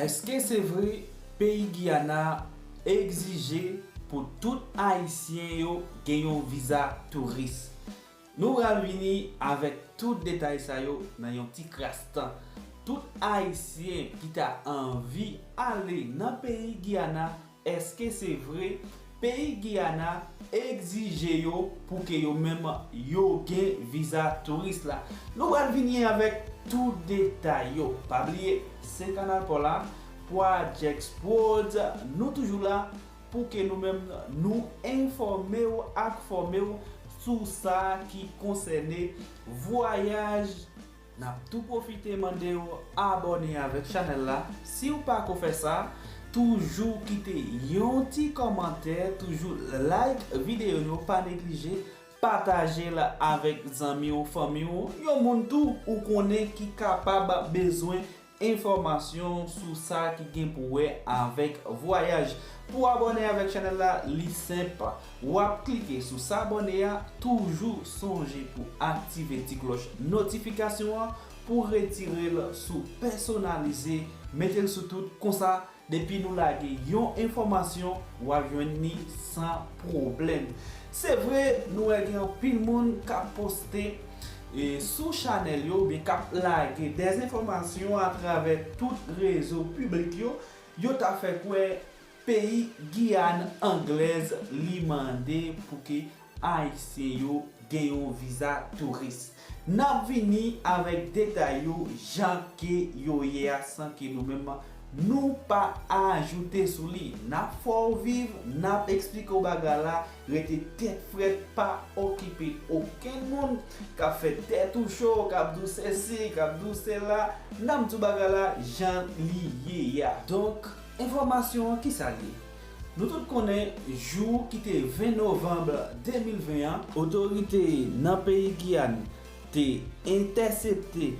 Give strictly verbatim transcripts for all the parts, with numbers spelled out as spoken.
Èske se vre peyi Giyana egzije pou tout Ayisyen yo gen yon viza touris? Nou pral vini avèk tout detay sa yo nan yon ti kras tan. Tout Ayisyen ki ta anvi ale nan peyi Giyana, èske se vre peyi Giyana egzije yo pou ke yo menm yo gen viza touris la? Nou pral vini avèk tout detay yo. Pa bliye, se Kanal Paw la, Projects Prod, nou toujou la pou ke nou menm nou enfòme w ak fòme w sou sa ki konsène vwayaj. N ap tou pwofite mande w abòne avèk chanèl la. Si w pa ko fè sa, toujou kite yon ti kòmantè, toujou like videyo yo, pa neglije pataje l avèk zanmi w, fanmi w, yon moun tou ou konnen ki kapab bezwen enfòmasyon sou sa ki gen pou wè avèk vwayaj. Pou abòne avèk chanèl la, li senp. W ap klike sou s'abonner a, toujou sonje pou aktive ti klòch notifikasyon an pou retire l sou pèsonalize, mete l sou tout, konsa depi nou lage yon enfòmasyon, w ap jwenn li san pwoblèm. Se vre, nou wè gen anpil moun k ap poste e, sou chanèl yo, oubyen k ap lage dezenfòmasyon atravè tout rezo piblik yo, yo ta fè kwè peyi Giyàn Anglèz li mande pou ke Ayisyen yo gen yon viza touris. N ap vini avèk detay yo jan ke yo ye a, san ke nou menm nou pa ajoute sou li. N ap fè w viv, n ap eksplike w bagay la, rete tèt frèt, pa okipe okenn moun k ap fè tèt ou cho, k ap di w sesi, k ap di w sela. N ap di w bagay la jan li ye a. Donk, enfòmasyon an, kisa l ye? Nou tout konnen jou ki te ven novanm de mil ven an, otorite nan peyi Giyàn te entèsepte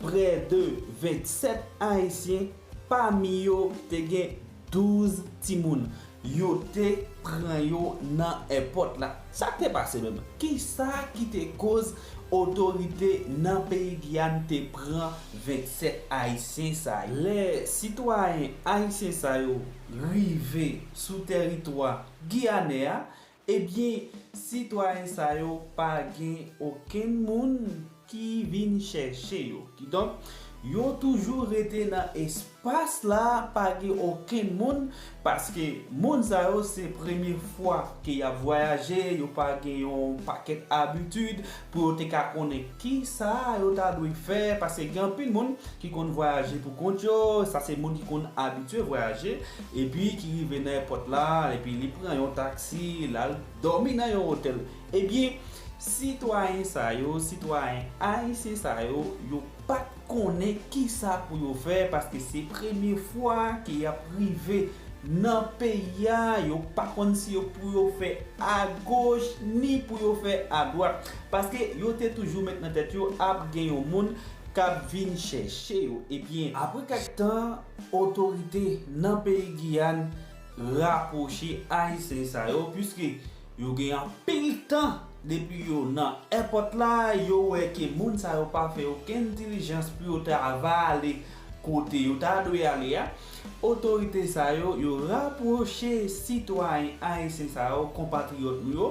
prè de vennsèt Ayisyen, pami yo te gen douz timoun. Yo te pran yo nan èpòt la. Sa k te pase menm? Kisa ki te koz otorite nan peyi Giyàn te pran vennsèt Ayisyen sa yo? Lè sitwayen ayisyen sa yo rive sou tèritwa giyanè a, ebyen, sitwayen sa yo pa gen okenn moun ki vin chèche yo. Kidonk, yo toujou rete nan espas la, pa gen okenn moun, paske moun sa yo se premye fwa ke y ap vwayaje, yo pa gen yon pakèt abitid pou yo te ka konnen kisa yo ta dwe fè, paske gen anpil moun ki konn vwayaje pou kont yo, sa se moun ki konn abitye vwayaje, epi ki rive nan èpòt la, epi li pran yon taksi, l al dòmi nan yon otèl. Ebyen, sitwayen sa yo, sitwayen ayisyen sa yo, yo pa t konnen kisa pou yo fè, paske se premye fwa ke y ap rive nan peyi a, yo pa konn si yo pou yo fè agoch, ni pou yo fè adwat, paske yo te toujou met nan tèt yo ap gen yon moun k ap vin chèche yo. Ebyen, apre kèk tan, otorite nan peyi Giyàn rapwoche ayisyen sa yo, piske yo gen anpil tan depi yo nan èpòt la, yo wè ke moun sa yo pa fè okenn dilijans pou yo ta va ale kote yo ta dwe ale a. Otorite sa yo, yo rapwoche sitwayen ayisyen sa yo, konpatriyòt nou yo,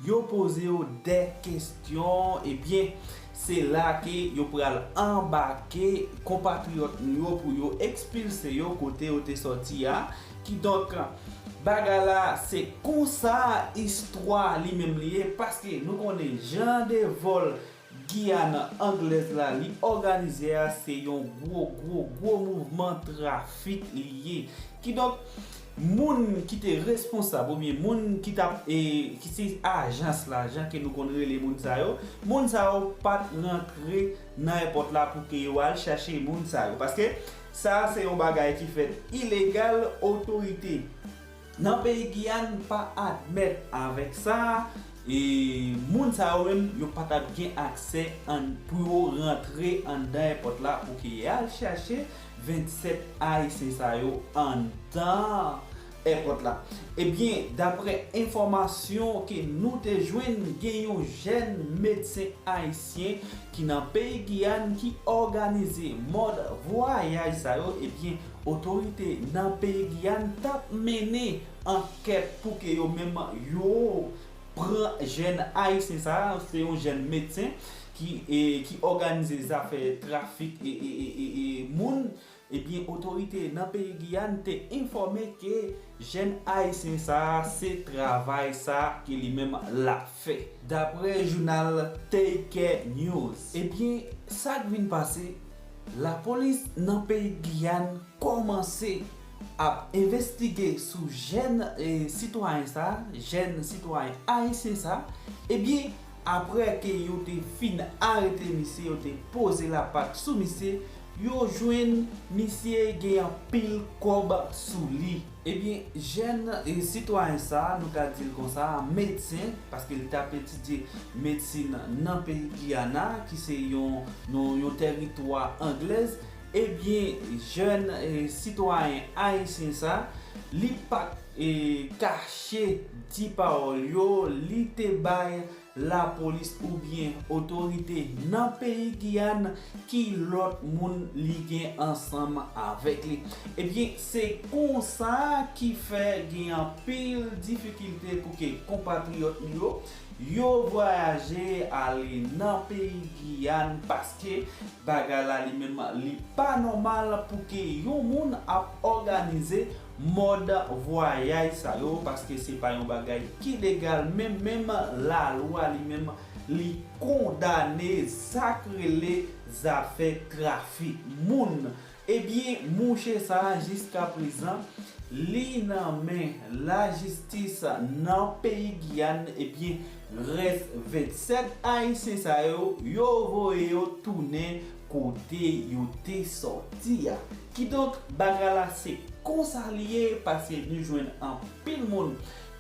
yo poze yo de kesyon, ebyen, se la ke yo pral anbake konpatriyòt nou yo pou yo ekspilse yo kote yo te sòti a. Kidonk, bagay la, se konsa istwa li menm li ye, paske nou konnen jan de vòl Giyàn Anglèz la, li òganize a, se yon gwo, gwo, gwo mouvman trafik li ye. Kidonk, moun ki te responsab, oubyen moun ki t ap, e, ki se ajans la, jan ke nou konn rele moun sa yo, moun sa yo pa t rantre nan èpòt la pou ke yo al chèche moun sa yo. Paske sa se yon bagay ki fèt ilegal, otorite nan peyi Giyàn pa admèt avèk sa, e moun sa yo menm, yo pa t ap gen aksè an, pou yo rantre anndan èpòt la pou ke y al chèche vennsèt Ayisyen sa yo anndan èpòt la. Ebyen, daprè enfòmasyon ke nou te jwenn, gen yon jèn medsen ayisyen ki nan peyi Giyàn ki òganize mòd vwayaj sa yo. Ebyen, otorite nan peyi Giyàn t ap mennen ankèt pou ke yo menm yo pran jèn ayisyen sa a. Se yon jèn medsen ki, e, ki òganize zafè trafik e, e, e, e, e moun. Ebyen, otorite nan peyi Giyàn te enfòme ke jèn ayisyen sa a se travay sa ke li menm l ap fè. Daprè jounal Take Care News. Ebyen, sa k vin pase, lapolis nan peyi Giyàn kòmanse ap envestige sou jèn, e, sitwayen sa, jèn sitwayen ayisyen sa. Ebyen, aprè ke yo te fin arete misye, yo te poze lapat sou misye, yo jwenn misye gen anpil kòb sou li. Ebyen, jèn, e, sitwayen sa, nou ka di l konsa, medsen, paske li t ap etidye medsin nan peyi Giyana, ki se yon, yon, yon tèritwa anglèz. Ebyen, jèn, e, sitwayen ayisyen sa, li pa t, e, kache di pawòl yo, li te bay lapolis oubyen otorite nan peyi Giyàn ki lòt moun li gen ansanm avèk li. Ebyen, se konsa ki fè gen anpil difikilte pou ke konpatriyòt nou yo, yo vwayaje ale nan peyi Giyàn, paske bagay la li menm li pa nòmal pou ke yon moun ap òganize mòd vwayaj sa yo, paske se pa yon bagay ki legal, menm, menm lalwa li menm li kondane sa k rele zafè trafik moun. Ebyen, mouche sa a, jiskaprezan, li nan men lajistis nan peyi Giyàn. Ebyen, rès vennsèt ayisyen sa yo, yo voye yo tounen kote yo te sòti a. Kidonk, bagay la se konsa li ye, paske nou jwenn anpil moun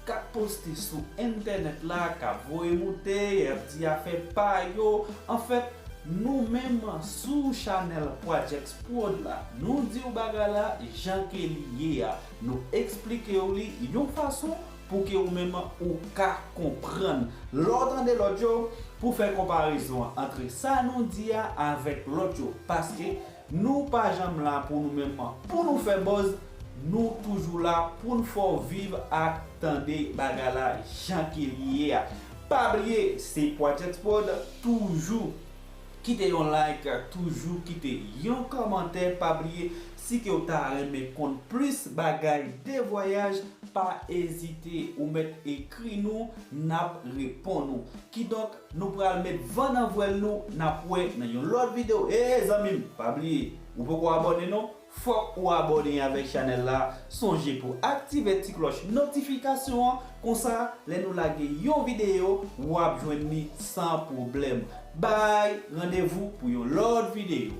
k ap poste sou entènèt la, k ap voye moute, y ap di afè pa yo. Anfèt, nou menm sou chanèl Projects Prod la, nou di w bagay la jan ke li ye a. Nou eksplike w li yon fason pou ke ou menm ou ka konprann. Lè w tande lòt yo, pou fè konparezon an antre sa nou di a avèk lòt yo. Paske nou pa janm la pou nou menm, pou nou fè buzz, nou toujou la pou n fè w viv ak tande bagay la jan ke li ye a. Pa bliye, se Projects Prod, toujou kite yon like, toujou kite yon kòmantè. Pa bliye, si ke w ta renmen konn plis bagay de vwayaj, pa ezite, ou mèt ekri nou, n ap reponn ou. Kidonk, nou pral met van nan vwèl nou, n ap wè nan yon lòt videyo. E zanmi m, pa bliye, ou poko abòne non? Fòk ou abòne avèk chanèl la. Sonje pou aktive ti klòch notifikasyon an, konsa, lè nou lage yon videyo, w ap jwenn li san pwoblèm. Bay, randevou pou yon lòt videyo.